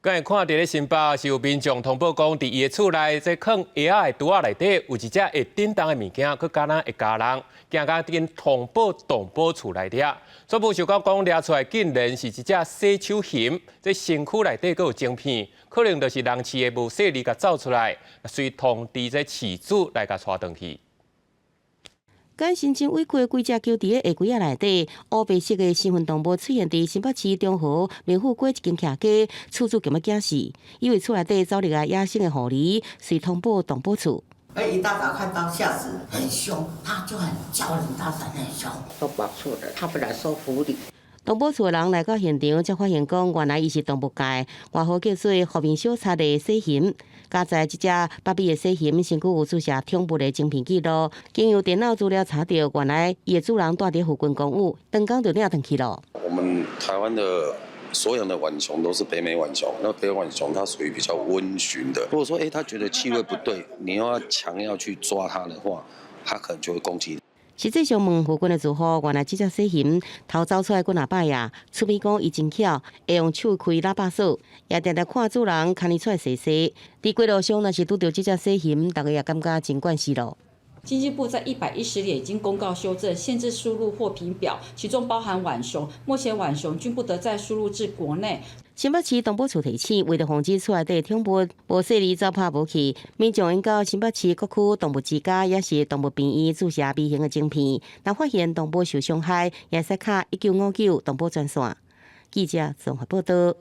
剛才看著咧新北是有民眾通報講，佇伊的厝內這囥鞋仔的櫥仔內底有一隻會振動的物件，閣敢若會咬人，驚甲緊通報動保處來掠。初步想講講掠出來竟然是一隻細手熊，這身軀內底閣有晶片，可能就是人飼的無細膩共走出來，隨通知這飼主來共帶轉去。感神經委屈的幾隻狗佇咧鞋櫃仔內底，烏白色的興奮動物出現佇新北市中和民富街一間徛家，厝主感覺驚死，以為厝內底走入來野生的狐狸，遂通報動保處。哎，一大早看到嚇死，很兇，他就很叫人大聲，很兇。動保處的，他本來說狐狸。動保處的人來到現場，才發現講原來伊是動物界，外號叫做和平小賊的細熊。佳哉這隻北美的細熊身軀有注射寵物的晶片記錄，經由電腦資料查著，原來伊的主人蹛佇附近公寓，當工就領轉去囉。我們台灣的所養的浣熊都是北美浣熊，那北美浣熊它屬於比較溫馴的。如果說，欸，它覺得氣味不對，你又要強要去抓它的話，它可能就會攻擊。實際上問附近的住戶，原來這隻細熊偷走出來幾若擺啊，出面講伊真巧，會用手開喇叭鎖，也定定看主人牽伊出來踅踅。佇街路上，若是拄著這隻細熊，大家也感覺真慣勢囉。經濟部在110年已經公告修正限制輸入貨品表，其中包含浣熊。目前浣熊均不得再輸入至國內。新北市動保處提醒，為著防止厝內底寵物無細膩走拍無去，民眾應到新北市各區動物之家，抑是動物病院注射微型的晶片。若發現動物受傷害，也會使敲1959動保專線。記者綜合報道。